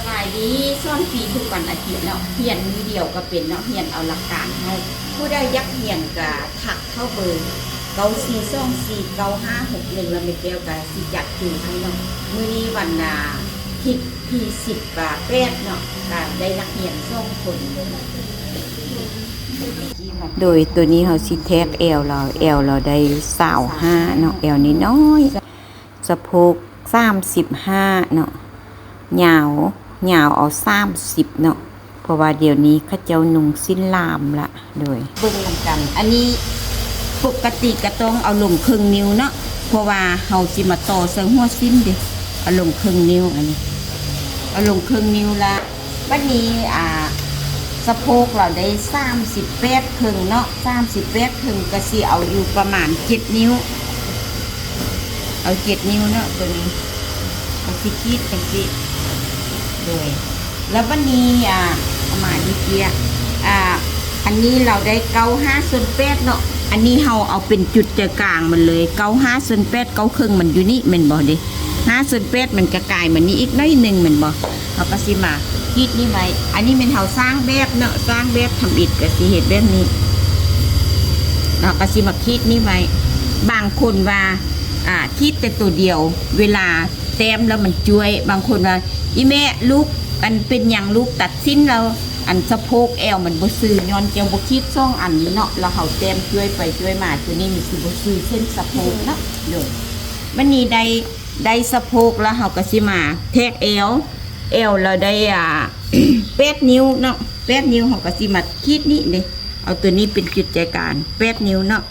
ສະບາຍດີ ສອນຟຣີທຸກວັນອາທິດເນາະ ຮຽນມື້ດຽວກໍເປັນເນາະ ຮຽນເອົາຫຼັກການເຮົາ. ຜູ້ໃດຢາກຮຽນກໍທັກເຂົ້າເບີ ເກົ້າສີ່ສອງສີ່ເກົ້າຫ້າຫົກໜຶ່ງ ແລ້ວແມ່ແກ້ວກໍຊິຈັດຄິວໃຫ້ເນາະ. ມື້ນີ້ວັນອາທິດທີສິບແປດເນາະ ກໍໄດ້ນັກຮຽນສອງຄົນເລີຍ. ໂດຍໂຕນີ້ເຮົາຊິແທກແອວລາວ ແອວລາວໄດ້ຊາວຫ້າເນາະ ແອວນ້ອຍໆ. ສະໂພກສາມສິບຫ້າເນາະ ຍາວ ຍາວເອົາສາມສິບເນາະ ເພາະວ່າດຽວນີ້ເຂົາເຈົ້ານຸ່ງສິ້ນລາມລະ. ໂດຍ ເບິ່ງນຳກັນ ອັນນີ້ປົກກະຕິກະຕ້ອງເອົາລົງເຄິ່ງນິ້ວເນາະ ເພາະວ່າເຮົາຊິມາຕໍ່ໃສ່ຫົວສິ້ນເດ້ ເອົາລົງເຄິ່ງນິ້ວ ອັນນີ້ເອົາລົງເຄິ່ງນິ້ວລະ. ບັດນີ້ ອ່າ ສະໂພກລາວໄດ້ສາມສິບແປດເຄິ່ງເນາະ ສາມສິບແປດເຄິ່ງ ກະຊິເອົາຢູ່ປະມານເຈັດນິ້ວ ເອົາເຈັດນິ້ວເນາະ ໂຕນີ້ ກະຊິຂີດຈັ່ງຊີ້. ໂດຍ ແລ້ວບັດນີ້ ອ່າ ເອົາມາດີເຈຍ ອ່າ ອັນນີ້ລາວໄດ້ເກົ້າຫ້າສ່ວນແປດເນາະ ອັນນີ້ເຮົາເອົາເປັນຈຸດໃຈກາງມັນເລີຍ ເກົ້າຫ້າສ່ວນແປດ ເກົ້າເຄິ່ງມັນຢູ່ນີ້ແມ່ນບໍ່ເດ ຫ້າສ່ວນແປດມັນກະກາຍມານີ້ອີກໜ້ອຍໜຶ່ງແມ່ນບໍ່? ເຮົາກະຊິມາຂີດນີ້ໄວ້ ອັນນີ້ແມ່ນເຮົາສ້າງແບບເນາະ ສ້າງແບບທຳອິດກະຊິເຮັດແບບນີ້ ເຮົາກະຊິມາຂີດນີ້ໄວ້. ບາງຄົນວ່າ ອ່າ ຂີດແຕ່ໂຕດຽວ ເວລາແຕ້ມແລ້ວມັນຈ້ວຍ ບາງຄົນວ່າ ອີ່ແມ່ ລູກ ອັນ ເປັນຫຍັງລູກຕັດສິ້ນແລ້ວ ອັນ ສະໂພກແອວມັນບໍ່ຊື່ ຍ້ອນເຈົ້າບໍ່ຂີດສອງອັນນີ້ເນາະ ແລ້ວເຮົາແຕ້ມຈ້ວຍໄປຈ້ວຍມາ ໂຕນີ້ມັນຊິບໍ່ຊື່ເສັ້ນສະໂພກເນາະ. ໂດຍ ບັດນີ້ໄດ້ ໄດ້ສະໂພກແລ້ວ ເຮົາກະຊິມາແທກແອວ ແອວລາວໄດ້ ອ່າ ແປດນິ້ວເນາະ ແປດນິ້ວ ເຮົາກະຊິມາຂີດນີ້ເດ້ ເອົາໂຕນີ້ເປັນຈຸດໃຈກາງ ແປດນິ້ວເນາະ.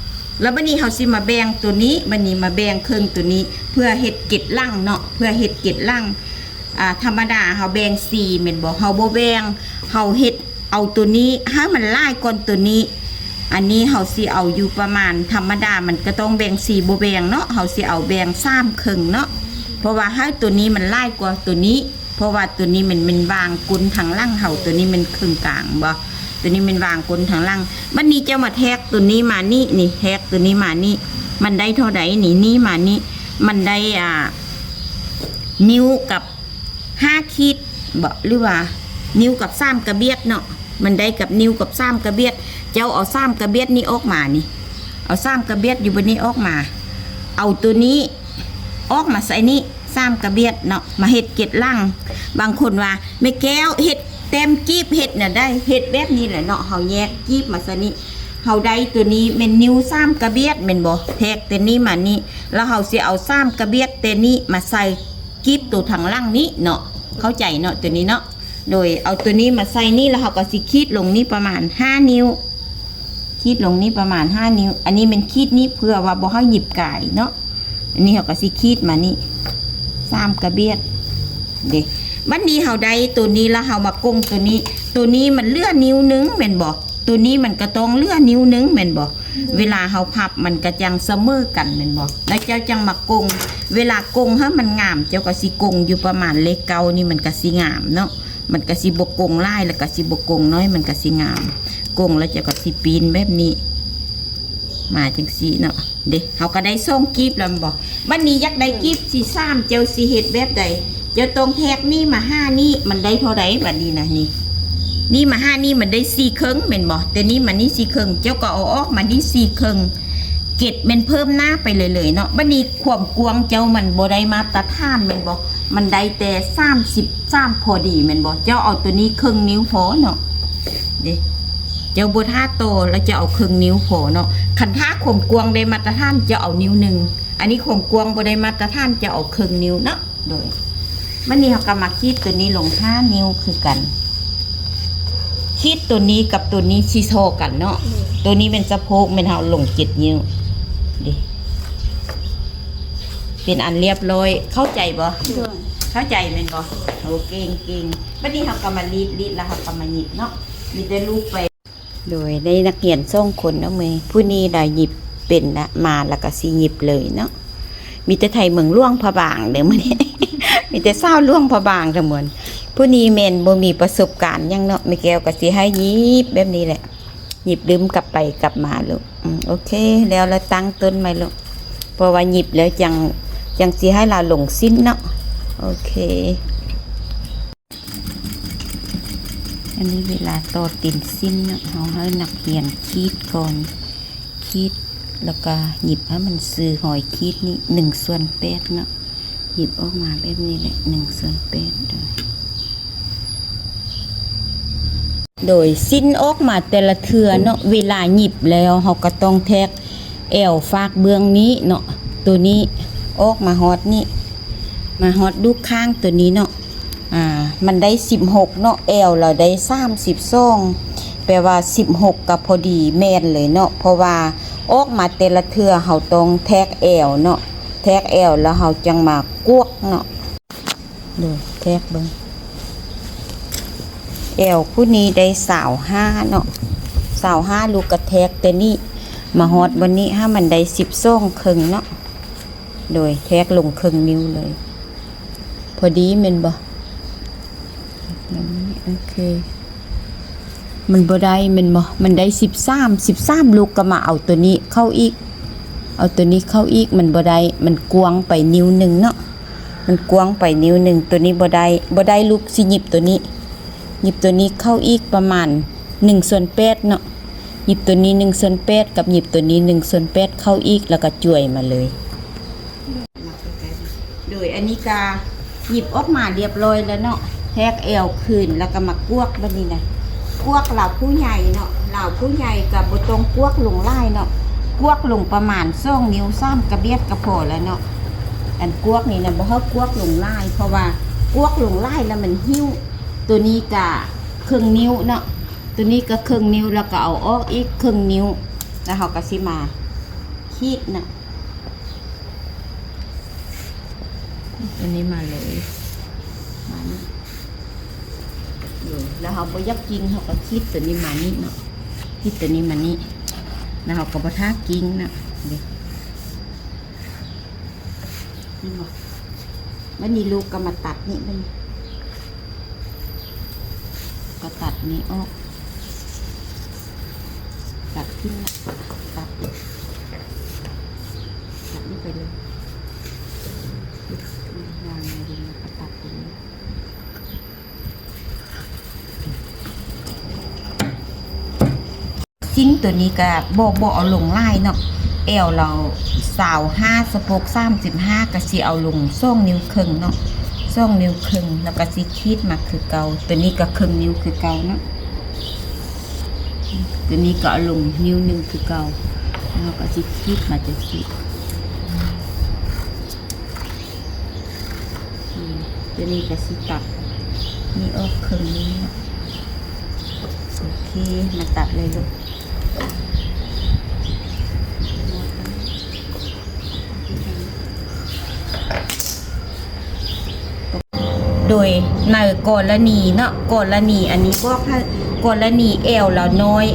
ແລ້ວບັດນີ້ເຮົາຊິມາແບ່ງໂຕນີ້ ບັດນີ້ມາແບ່ງເຄິ່ງໂຕນີ້ ເພື່ອເຮັດເກັດຫຼັງເນາະ ເພື່ອເຮັດເກັດຫຼັງ. ອ່າ ທຳມະດາເຮົາແບ່ງສີ່ແມ່ນບໍ່? ເຮົາບໍ່ແບ່ງ ເຮົາເຮັດເອົາໂຕນີ້ໃຫ້ມັນຫຼາຍກ່ອນໂຕນີ້. ອັນນີ້ເຮົາຊິເອົາຢູ່ປະມານ ທຳມະດາມັນກະຕ້ອງແບ່ງສີ່ ບໍ່ແບ່ງເນາະ ເຮົາຊິເອົາແບ່ງສາມເຄິ່ງເນາະ ເພາະວ່າໃຫ້ໂຕນີ້ມັນຫຼາຍກວ່າໂຕນີ້ ເພາະວ່າໂຕນີ້ມັນແມ່ນວາງກົ້ນທາງຫຼັງເຮົາ ໂຕນີ້ແມ່ນເຄິ່ງກາງບໍ່ ໂຕນີ້ແມ່ນວາງກົ້ນທາງຫຼັງ. ບັດນີ້ເຈົ້າມາແທກໂຕນີ້ມານີ້ ນີ້ ແທກໂຕນີ້ມານີ້ ມັນໄດ້ເທົ່າໃດນີ້ ນີ້ມານີ້ ມັນໄດ້ ອ່າ ນິ້ວກັບ ຫ້າຂີດເບາະ ຫຼືວ່ານິ້ວກັບສາມກະບຽດເນາະ ມັນໄດ້ກັບນິ້ວກັບສາມກະບຽດ. ເຈົ້າເອົາສາມກະບຽດນີ້ອອກມານີ້ ເອົາສາມກະບຽດຢູ່ບ່ອນນີ້ອອກມາ ເອົາໂຕນີ້ອອກມາໃສ່ນີ້ ສາມກະບຽດເນາະ ມາເຮັດເກັດຫຼັງ. ບາງຄົນວ່າ ແມ່ແກ້ວ ເຮັດແຕ້ມກີບເຮັດແນວໃດ? ເຮັດແບບນີ້ແຫຼະເນາະ ເຮົາແຍກກີບມາໃສ່ນີ້ ເຮົາໄດ້ໂຕນີ້ແມ່ນນິ້ວສາມກະບຽດແມ່ນບໍ່? ແທກແຕ່ນີ້ມານີ້ ແລ້ວເຮົາຊິເອົາສາມກະບຽດແຕ່ນີ້ມາໃສ່ ກີບໂຕທາງຫຼັງນີ້ເນາະ ເຂົ້າໃຈເນາະ ໂຕນີ້ເນາະ. ໂດຍເອົາໂຕນີ້ມາໃສ່ນີ້ ແລ້ວເຮົາກະຊິຂີດລົງນີ້ປະມານຫ້ານິ້ວ ຂີດລົງນີ້ປະມານຫ້ານິ້ວ. ອັນນີ້ແມ່ນຂີດນີ້ເພື່ອວ່າບໍ່ໃຫ້ຫຍິບກາຍເນາະ. ອັນນີ້ເຮົາກະຊິຂີດມານີ້ ສາມກະບຽດເດ້. ບັດນີ້ເຮົາໄດ້ໂຕນີ້ ແລ້ວເຮົາມາກົງໂຕນີ້ ໂຕນີ້ມັນເຫຼືອນິ້ວໜຶ່ງແມ່ນບໍ່? ໂຕນີ້ມັນກະຕ້ອງເຫຼືອນິ້ວໜຶ່ງແມ່ນບໍ່? ເວລາເຮົາພັບມັນກະຈັ່ງສະເໝີກັນແມ່ນບໍ່? ແລ້ວເຈົ້າຈັ່ງມາກົງ ເວລາກົງໃຫ້ມັນງາມ ເຈົ້າກະຊິກົງຢູ່ປະມານເລກເກົ້ານີ້ ມັນກະຊິງາມເນາະ. ມັນກະຊິບໍ່ກົງຫຼາຍ ແລ້ວກະຊິບໍ່ກົງໜ້ອຍ ມັນກະຊິງາມ. ກົງແລ້ວເຈົ້າກະຊິປີ້ນແບບນີ້ ມາຈັ່ງຊີ້ເນາະ. ເດ້ ເຮົາກະໄດ້ສອງກີບແລ້ວແມ່ນບໍ່? ບັດນີ້ຢາກໄດ້ກີບທີສາມ ເຈົ້າຊິເຮັດແບບໃດ? ເຈົ້າຕ້ອງແທກນີ້ມາຫານີ້ ມັນໄດ້ເທົ່າໃດບັດນີ້ນະ? ນີ້ ນີ້ມາຫານີ້ມັນໄດ້ສີ່ເຄິ່ງແມ່ນບໍ່? ແຕ່ນີ້ມານີ້ສີ່ເຄິ່ງ ເຈົ້າກະເອົາອອກມານີ້ສີ່ເຄິ່ງ ເກັດແມ່ນເພີ່ມໜ້າໄປເລື້ອຍໆເນາະ. ບັດນີ້ຄວາມກວ້າງເຈົ້າມັນບໍ່ໄດ້ມາດຕະຖານແມ່ນບໍ່? ມັນໄດ້ແຕ່ສາມສິບສາມພໍດີແມ່ນບໍ່? ເຈົ້າເອົາໂຕນີ້ເຄິ່ງນິ້ວພໍເນາະ. ເດ້ ເຈົ້າບໍ່ຖ້າຕໍ່ ແລ້ວເຈົ້າເອົາເຄິ່ງນິ້ວພໍເນາະ. ຄັນຖ້າຄວາມກວ້າງໄດ້ມາດຕະຖານ ເຈົ້າເອົານິ້ວໜຶ່ງ. ອັນນີ້ຄວາມກວ້າງບໍ່ໄດ້ມາດຕະຖານ ເຈົ້າເອົາເຄິ່ງນິ້ວເນາະ. ໂດຍ ບັດນີ້ເຮົາກະມາຂີດໂຕນີ້ລົງຫ້ານິ້ວຄືກັນ. ຂີດໂຕນີ້ກັບໂຕນີ້ຊິທໍ່ກັນເນາະ. ໂຕນີ້ແມ່ນສະໂພກ ແມ່ນເຮົາລົງເຈັດນິ້ວ. ເດ້ ເປັນອັນລຽບຮ້ອຍ. ເຂົ້າໃຈບໍ່? ໂດຍ ເຂົ້າໃຈແມ່ນບໍ່? ໂອ ເກັ່ງ ເກັ່ງ. ບັດນີ້ເຮົາກະມາລີດ ລີດແລ້ວເຮົາກະມາຫຍິບເນາະ. ມີແຕ່ລູກໄປ ໂດຍ ໄດ້ນັກຮຽນສອງຄົນເນາະມື້ນີ້ ຜູ້ນີ້ລະຫຍິບເປັນລະ ມາລະກະຊິຫຍິບເລີຍເນາະ. ມີແຕ່ໄທເມືອງຫຼວງພະບາງເດີ້ມື້ນີ້ ມີແຕ່ສາວຫຼວງພະບາງທັງໝົດ. ຜູ້ນີ້ແມ່ນບໍ່ມີປະສົບການຫຍັງເນາະ ແມ່ແກ້ວກະຊິໃຫ້ຫຍິບແບບນີ້ແຫຼະ ຫຍິບລືມກັບໄປກັບມາລູກ. ອືມ ໂອເຄ ແລ້ວລະຕັ້ງຕົ້ນໃໝ່ລູກ ເພາະວ່າຫຍິບແລ້ວຈັ່ງ ຈັ່ງຊິໃຫ້ລາວລົງສິ້ນເນາະ. ໂອເຄ. ອັນນີ້ເວລາຕໍ່ຕີນສິ້ນເນາະ ເຮົາໃຫ້ນັກຮຽນຂີດກ່ອນ ຂີດ ແລ້ວກະຫຍິບໃຫ້ມັນຊື່ຮອຍຂີດນີ້ໜຶ່ງສ່ວນແປດເນາະ ຫຍິບອອກມາແບບນີ້ແຫຼະ ໜຶ່ງສ່ວນແປດ ໂດຍ ໂດຍສິ້ນອອກມາແຕ່ລະເທື່ອເນາະ ເວລາຫຍິບແລ້ວເຮົາກໍຕ້ອງແທກແອວຟາກເບື້ອງນີ້ເນາະ ໂຕນີ້ອອກມາຮອດນີ້ ມາຮອດດູກຂ້າງໂຕນີ້ເນາະ ອ່າ ມັນໄດ້ສິບຫົກເນາະ ແອວລະໄດ້ສາມສິບສອງ ແປວ່າສິບຫົກກໍພໍດີແມ່ນເລີຍເນາະ ເພາະວ່າອອກມາແຕ່ລະເທື່ອເຮົາຕ້ອງແທກແອວເນາະ ແທກແອວແລ້ວເຮົາຈັ່ງມາກວກເນາະ ໂດຍ ແທກເບິ່ງ ແອວຜູ້ນີ້ໄດ້ຊາວຫ້າເນາະ ຊາວຫ້າ ລູກກະແທກແຕ່ນີ້ມາຮອດບ່ອນນີ້ ຫາມັນໄດ້ສິບສອງເຄິ່ງເນາະ ໂດຍແທກລົງເຄິ່ງນິ້ວເລີຍ ພໍດີແມ່ນບໍ່? ໂອເຄ ມັນບໍ່ໄດ້ແມ່ນບໍ່? ມັນໄດ້ສິບສາມ ສິບສາມ ລູກກໍມາເອົາໂຕນີ້ເຂົ້າອີກ ເອົາໂຕນີ້ເຂົ້າອີກ ມັນບໍ່ໄດ້ ມັນກວ້າງໄປນິ້ວໜຶ່ງເນາະ ມັນກວ້າງໄປນິ້ວໜຶ່ງ ໂຕນີ້ບໍ່ໄດ້ ບໍ່ໄດ້ ລູກຊິຫຍິບໂຕນີ້ ຫຍິບໂຕນີ້ເຂົ້າອີກປະມານໜຶ່ງສ່ວນແປດເນາະ ຫຍິບໂຕນີ້ໜຶ່ງສ່ວນແປດ ກັບຫຍິບໂຕນີ້ໜຶ່ງສ່ວນແປດເຂົ້າອີກ ແລ້ວກໍຈວຍມາເລີຍ. ໂດຍ ອັນນີ້ກະຫຍິບອອກມາລຽບລ້ອຍແລ້ວເນາະ ແທກແອວຄືນ ແລ້ວກະມາກວກແບບນີ້ນະ ກວກລາວຜູ້ໃຫຍ່ເນາະ ລາວຜູ້ໃຫຍ່ກະບໍ່ຕ້ອງກວກລົງຫຼາຍເນາະ ກວກລົງປະມານສອງນິ້ວ ສາມກະບຽດກະພໍແລ້ວເນາະ ອັນກວກນີ້ນະ ບໍ່ໃຫ້ກວກລົງຫຼາຍ ເພາະວ່າກວກລົງຫຼາຍແລ້ວມັນຫິ້ວ ໂຕນີ້ກະເຄິ່ງນິ້ວເນາະ ໂຕນີ້ກະເຄິ່ງນິ້ວ ແລ້ວກະເອົາອອກອີກເຄິ່ງນິ້ວ ແລ້ວເຮົາກະຊິມາຂີດເນາະ. ຕົວນີ້ມາເລີຍ ມານີ້ ເອີ ແລ້ວເຮົາບໍ່ຢາກກິ້ງ ເຮົາກໍຂີດຕົວນີ້ມານີ້ເນາະ ຂີດຕົວນີ້ມານີ້ ແລ້ວເຮົາກໍບໍ່ຖ້າກິ້ງເນາະ ເດ້ ເຫັນບໍ່? ບັດນີ້ລູກກໍມາຕັດນີ້ ບັດນີ້ກໍຕັດນີ້ອອກ ຕັດຂຶ້ນ ຕັດ ຕັດນີ້ໄປເລີຍ ວາງໄວ້ ແລ້ວກໍຕັດໄປເລີຍ. ສິ້ນຕົວນີ້ກະບໍ່ ບໍ່ເອົາລົງຫຼາຍເນາະ ແອວລາວຊາວຫ້າ ສະໂພກສາມສິບຫ້າ ກະຊິເອົາລົງສອງນິ້ວເຄິ່ງເນາະ ສອງນິ້ວເຄິ່ງ ແລ້ວກະຊິຂີດມາຄືເກົ່າ ຕົວນີ້ກະເຄິ່ງນິ້ວຄືເກົ່າເນາະ ຕົວນີ້ກະເອົາລົງນິ້ວໜຶ່ງຄືເກົ່າ ແລ້ວກະຊິຂີດມາຈັ່ງຊີ້. ອືມ ຕົວນີ້ກະຊິຕັດນີ້ອອກເຄິ່ງໜຶ່ງເນາະ ໂອເຄ ມາຕັດເລີຍລູກ ໂດຍໃນກໍລະນີເນາະ ກໍລະນີອັນນີ້ບອກໃຫ້ ກໍລະນີແອວລາວນ້ອຍ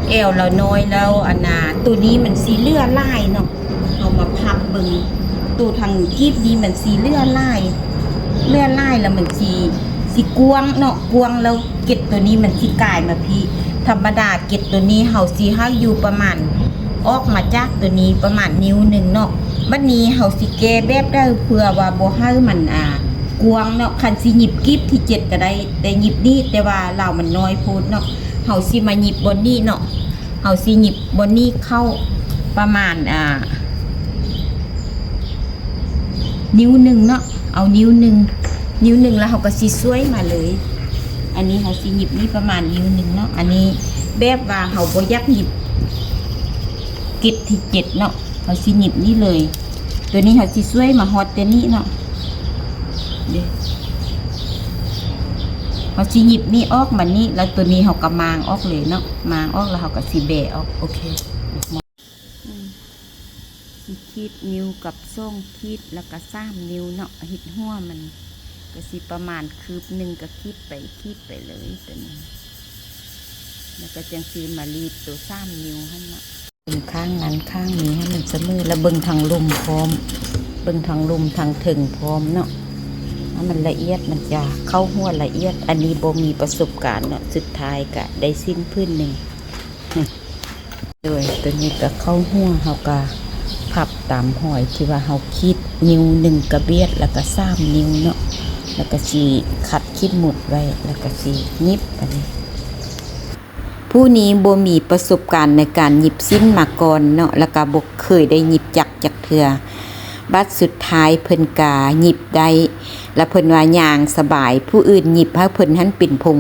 ແອວລາວນ້ອຍແລ້ວ ອັນນ່າ ຕົວນີ້ມັນຊິເຫຼືອຫຼາຍເນາະ ເຮົາມາພັບເບິ່ງ ໂຕທາງກີບນີ້ມັນຊິເຫຼືອຫຼາຍ ເຫຼືອຫຼາຍແລ້ວມັນຊິ ຊິກວ້າງເນາະ ກວ້າງແລ້ວເກັດໂຕນີ້ມັນຊິກາຍມາພີ້ ທຳມະດາເກັດໂຕນີ້ເຮົາຊິໃຫ້ຢູ່ປະມານ ອອກມາຈາກໂຕນີ້ປະມານນິ້ວໜຶ່ງເນາະ ບັດນີ້ເຮົາຊິແກ້ແບບໃດເພື່ອວ່າບໍ່ໃຫ້ມັນ ອ່າ ກວ້າງເນາະ ຄັນຊິຫຍິບກີບທີເຈັດກໍໄດ້ ແຕ່ຫຍິບນີ້ ແຕ່ວ່າລາວມັນນ້ອຍໂພດເນາະ ເຮົາຊິມາຫຍິບບ່ອນນີ້ເນາະ ເຮົາຊິຫຍິບບ່ອນນີ້ເຂົ້າປະມານ ອ່າ ນິ້ວໜຶ່ງເນາະ ເອົານິ້ວໜຶ່ງ ນິ້ວໜຶ່ງແລ້ວເຮົາກໍຊິຊ່ວຍມາເລີຍ ອັນນີ້ເຮົາຊິຫຍິບນີ້ປະມານນິ້ວໜຶ່ງເນາະ ອັນນີ້ແບບວ່າເຮົາບໍ່ຢາກຫຍິບເກັດທີເຈັດເນາະ ເຮົາຊິຫຍິບນີ້ເລີຍ ຕົວນີ້ເຮົາຊິຊ່ວຍມາຮອດແຕ່ນີ້ເນາະ ເດ້ ເຮົາຊິຫຍິບນີ້ອອກມານີ້ ແລ້ວຕົວນີ້ເຮົາກໍມ້າງອອກເລີຍເນາະ ມ້າງອອກແລ້ວເຮົາກໍຊິແບະອອກ ໂອເຄ ອືມ ຊິຂີດນິ້ວກັບສອງຂີດ ແລ້ວກໍສາມນິ້ວເນາະ ເຮັດຫົວມັນ ກໍຊິປະມານຄືບໜຶ່ງ ກໍຂີດໄປ ຂີດໄປເລີຍຕົວນີ້ ແລ້ວກໍຈັ່ງຊິມາລີດຕົວສາມນິ້ວຫັ້ນເນາະ ເບິ່ງຂ້າງນັ້ນຂ້າງນີ້ໃຫ້ມັນສະເໝີ ແລ້ວເບິ່ງທາງລຸ່ມພ້ອມ ເບິ່ງທາງລຸ່ມທາງເທິງພ້ອມເນາະ ໃຫ້ມັນລະອຽດ ມັນຈະເຂົ້າຫົວລະອຽດ ອັນນີ້ບໍ່ມີປະສົບການເນາະ ສຸດທ້າຍກໍໄດ້ສິ້ນຜືນໜຶ່ງ. ໂດຍ ຕົວນີ້ກໍເຂົ້າຫົວ ເຮົາກໍພັບຕາມຮອຍທີ່ວ່າເຮົາຂີດ ນິ້ວໜຶ່ງກະບຽດ ແລ້ວກໍສາມນິ້ວເນາະ ແລ້ວກໍຊິຂັດຂີດໝຸດໄວ້ ແລ້ວກໍຊິຫຍິບ ອັນນີ້ ຜູ້ນີ້ບໍ່ມີປະສົບການໃນການຫຍິບສິ້ນມາກ່ອນເນາະ ແລ້ວກະບໍ່ເຄີຍໄດ້ຫຍິບຈັກຈັກເທື່ອ. ບັດສຸດທ້າຍເພິ່ນກະຫຍິບໄດ້ ແລ້ວເພິ່ນວ່າຍ່າງສະບາຍ, ຜູ້ອື່ນຫຍິບໃຫ້ເພິ່ນຫັ້ນເປັນພົ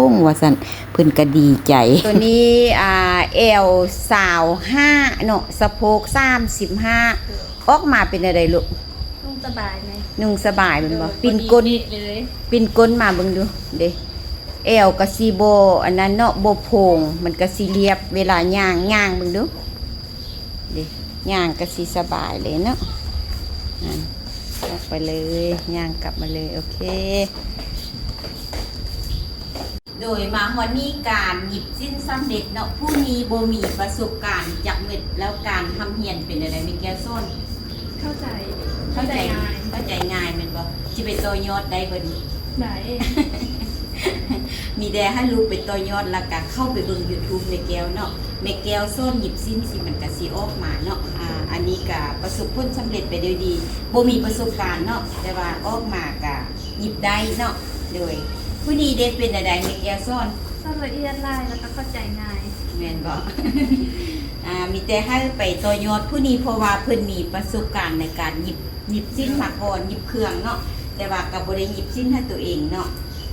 ງໆ ວ່າຊັ້ນ, ເພິ່ນກະດີໃຈ. ໂຕນີ້ ອ່າ ແອວຊາວຫ້າເນາະ, ສະໂພກສາມສິບຫ້າ. ອອກມາເປັນແນວໃດລູກ? ນຸ່ງສະບາຍໄໝ? ນຸ່ງສະບາຍແມ່ນບໍ່? ໂດຍ ປິ່ນກົ້ນ ພໍດີເປະເລີຍ. ປິ່ນກົ້ນມາເບິ່ງດູເດ້. ແອວກະຊິບໍ່ອັນນັ້ນເນາະ, ບໍ່ໂພງ, ມັນກະຊິລຽບເວລາຍ່າງ, ຍ່າງເບິ່ງດູເດ້. ຍ່າງກະຊິສະບາຍເລີຍເນາະ. ອາ ອອກໄປເລີຍ, ຍ່າງກັບມາເລີຍ. ໂອເຄ. ໂດຍ ມາຮອດນີ້ການຫຍິບສິ້ນສຳເລັດເນາະ, ຜູ້ນີ້ບໍ່ມີປະສົບການຈັກເມັດ, ແລ້ວການຮ່ຳຮຽນເປັນແນວໃດ ແມ່ແກ້ວສອນ? ເຂົ້າໃຈ ເຂົ້າໃຈ ເຂົ້າໃຈງ່າຍ ເຂົ້າໃຈງ່າຍແມ່ນບໍ່? ຊິໄປຕໍ່ຍອດໄດ້ບໍ່ນີ້? ໄດ້. ມີແຕ່ໃຫ້ລູກໄປຕໍ່ຍອດ ແລ້ວກະເຂົ້າໄປເບິ່ງ YouTube ແມ່ແກ້ວເນາະ, ແມ່ແກ້ວສອນຫຍິບສິ້ນ ຊິມັນກະຊິອອກມາເນາະ. ອາ ອັນນີ້ກະປະສົບຜົນສຳເລັດໄປໂດຍດີ, ບໍ່ມີປະສົບການເນາະ, ແຕ່ວ່າອອກມາກະຫຍິບໄດ້ເນາະ. ໂດຍ ຜູ້ນີ້ເດ້ ເປັນແນວໃດແມ່ແກ້ວສອນ? ສອນລະອຽດຫຼາຍ ແລ້ວກະເຂົ້າໃຈງ່າຍ. ແມ່ນບໍ່? ອາ ມີແຕ່ໃຫ້ໄປຕໍ່ຍອດຜູ້ນີ້ ເພາະວ່າເພິ່ນມີປະສົບການໃນການຫຍິບ ຫຍິບສິ້ນມາກ່ອນ, ຫຍິບເຄື່ອງເນາະ, ແຕ່ວ່າກະບໍ່ໄດ້ຫຍິບສິ້ນໃຫ້ໂຕເອງເນາະ.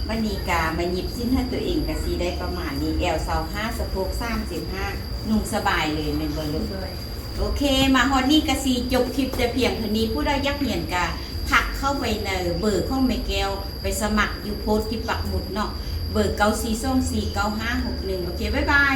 ບັດນີ້ກະມາຫຍິບສິ້ນໃຫ້ໂຕເອງ ກະຊິໄດ້ປະມານນີ້, ແອວຊາວຫ້າ ສະໂພກສາມສິບຫ້າ, ນຸ່ງສະບາຍເລີຍແມ່ນບໍ່ລູກ? ໂດຍ. ໂອເຄ ມາຮອດນີ້ກະຊິຈົບຄລິບແຕ່ພຽງເທົ່ານີ້. ຜູ້ໃດຢາກຮຽນກະທັກເຂົ້າໄປໃນເບີຂອງແມ່ແກ້ວ, ໄປສະໝັກຢູ່ໂພສທີ່ປັກໝຸດເນາະ, ເບີ ເກົ້າສີ່ສອງສີ່ເກົ້າຫ້າຫົກໜຶ່ງ. ໂອເຄ ບາຍບາຍ.